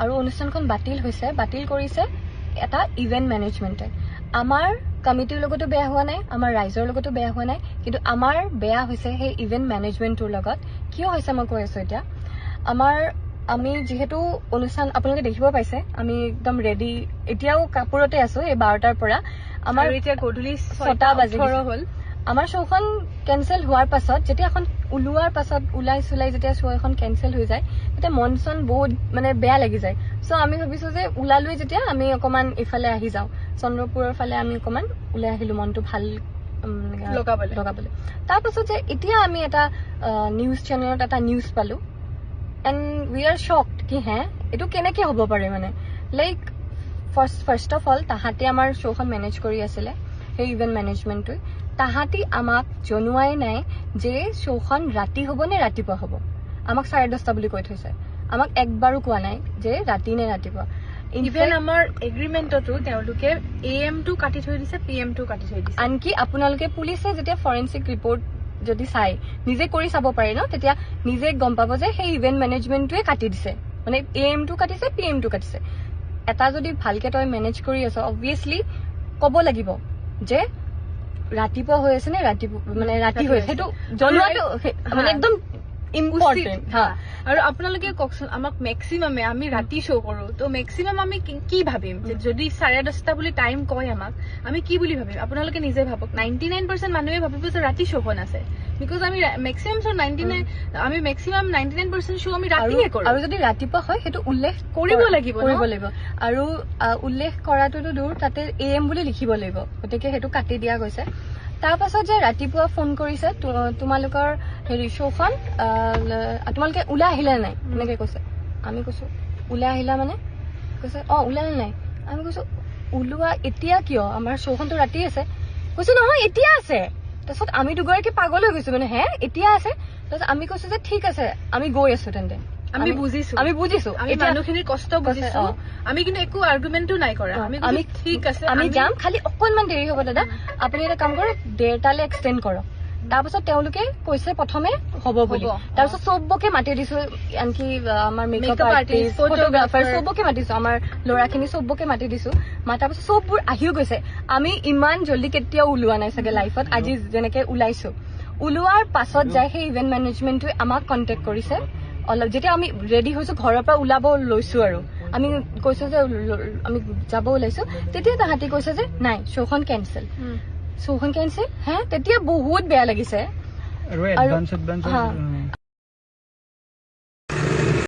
আৰু অনুষ্ঠানখন বাতিল হৈছে। বাতিল কৰিছে এটা ইভেণ্ট মেনেজমেণ্টে। আমাৰ কমিটিৰ লগতো বেয়া হোৱা নাই, আমাৰ ৰাইজৰ লগতো বেয়া হোৱা নাই, কিন্তু আমাৰ বেয়া হৈছে সেই ইভেণ্ট মেনেজমেণ্টটোৰ লগত। কিয় হৈছে মই কৈ আছো এতিয়া। আমি যিহেতু অনুষ্ঠান আপোনালোকে দেখিব পাইছে, আমি একদম ৰেডি, এতিয়াও কাপোৰতে আছো এই 12টাৰ পৰা। আমাৰ আৰু এতিয়া গধূলি 6টা বাজি 18 গৈছে। হ'ল। আমাৰ শ্ব'খন কেনচেল হোৱাৰ পাছত, যেতিয়া এখন ওলোৱাৰ পাছত ওলাই চোলাই যেতিয়া শ্ব' এখন কেনচেল হৈ যায়, তেতিয়া মন চন বহুত মানে বেয়া লাগি যায়। চ' আমি ভাবিছো যে ওলালোৱে যেতিয়া আমি অকমান ইফালে আহি যাওঁ, চন্দ্ৰপুৰৰ ফালে আমি অকমান ওলাই আহিলো মনটো ভাল লগাবলে। লগাবলে। তাৰপাছত যে এতিয়া আমি এটা নিউজ চেনেলত এটা নিউজ পালো এণ্ড we are shocked কি হে, এইটো কেনেকে হ'ব পাৰে। মানে লাইক ফাৰ্ষ্ট অফ অল তাহাঁতে আমাৰ শ্ব'খন মেনেজ কৰি আছিলে, সেই ইভেণ্ট মেনেজমেণ্টটোৱে। তাহাঁতি আমাক জনোৱাই নাই যে শ্ব'খন ৰাতি হ'ব নে ৰাতিপুৱা হ'ব। আমাক 10:30 বুলি কৈ থৈছে, আমাক একবাৰো কোৱা নাই যে ৰাতি নে ৰাতিপুৱা। ইভেন আমাৰ এগ্ৰিমেণ্টতো তেওঁলোকে এ এম টো কাটি থৈ দিছে, পি এম টো কাটি থৈ দিছে। আনকি আপোনালোকে পুলিচে যেতিয়া ফৰেনচিক ৰিপৰ্ট যদি চাই, নিজে কৰি চাব পাৰে ন, তেতিয়া নিজে গম পাব যে সেই ইভেণ্ট মেনেজমেণ্টটোৱে কাটি দিছে। মানে এ এম টো কাটিছে, পি এম টো কাটিছে। এটা যদি ভালকে তই মেনেজ কৰি আছ, অবভিয়াছলি ক'ব লাগিব যে ৰাতিপুৱা হৈ আছে নে ৰাতিপুৱা মানে ৰাতি হৈ আছে, সেইটো জনোৱাটো মানে একদম ইম্পৰ্টেণ্ট। হা। আৰু আপোনালোকে কওকচোন, আমাক মেক্সিমামে আমি ৰাতি শ্ব' কৰো, ত' মেক্সিমাম আমি কি ভাবিম যে যদি 10:30 বুলি টাইম কয় আমাক, আমি কি বুলি ভাবিম? আপোনালোকে নিজে ভাবক, 99% মানুহে ভাবিব যে ৰাতি শ্ব'খন আছে, because আমি মেক্সিমাম শ্ব' 99, আমি মেক্সিমাম 99% শ্ব' আমি ৰাতিয়ে কৰো। আৰু যদি ৰাতিপুৱা হয় সেইটো উল্লেখ কৰিব লাগিব ন? কৰিব লাগিব। আৰু উল্লেখ কৰাটোতো দূৰ, তাতে এ এম বুলি লিখিব লাগিব, গতিকে সেইটো কাটি দিয়া গৈছে। তাৰ পাছত যে ৰাতিপুৱা ফোন কৰিছে, তোমালোকৰ হেৰি শ্ব'খন, তোমালোকে ওলাই আহিলা নাই এনেকে কৈছে। আমি কৈছো ওলাই আহিলা মানে? কৈছে অ ওলাই আহিলা নাই। আমি কৈছো ওলোৱা এতিয়া কিয়, আমাৰ শ্ব'খনতো ৰাতি আছে। কৈছো নহয় এতিয়া আছে। তাৰপিছত আমি দুগৰাকী পাগল হৈ গৈছো, মানে হে এতিয়া আছে। তাৰপিছত আমি কৈছো যে ঠিক আছে আমি গৈ আছো তেন্তে। আমি বুজিছো। আমি বুজিছো। আমি মানুহখিনিৰ কষ্ট বুজিছো। আমি কিন্তু একো আৰ্গুমেণ্টো নাই কৰা। আমি ঠিক আছে, আমি যাম, খালি অকণমান দেৰি হ'ব দাদা, আপুনি এটা কাম কৰক 1:30লে এক্সটেণ্ড কৰক। তাৰপাছত তেওঁলোকে কৈছে প্ৰথমে হ'ব বুলি। তাৰপিছত চবকে মাতি দিছো, আনকি আমাৰ মেকআপ আৰ্টিষ্ট, ফটোগ্ৰাফাৰ চবকে মাতিছো, আমাৰ ল'ৰাখিনি চবকে মাতি দিছো। মাতাৰ পাছত চববোৰ আহিও গৈছে। আমি ইমান জল্দি কেতিয়াও ওলোৱা নাই চাগে লাইফত, আজি যেনেকে ওলাইছো। ওলোৱাৰ পাছত যাই সেই ইভেণ্ট মেনেজমেণ্টটোৱে আমাক কণ্টেক্ট কৰিছে। অলপ যেতিয়া আমি ৰেডি হৈছো, ঘৰৰ পৰা ওলাব লৈছো আৰু আমি কৈছো যে আমি যাব ওলাইছো, তেতিয়া তাহাঁতি কৈছে যে নাই শ্ব'খন কেনচেল। শ্ব'খন কেনচেল হে, তেতিয়া বহুত বেয়া লাগিছে।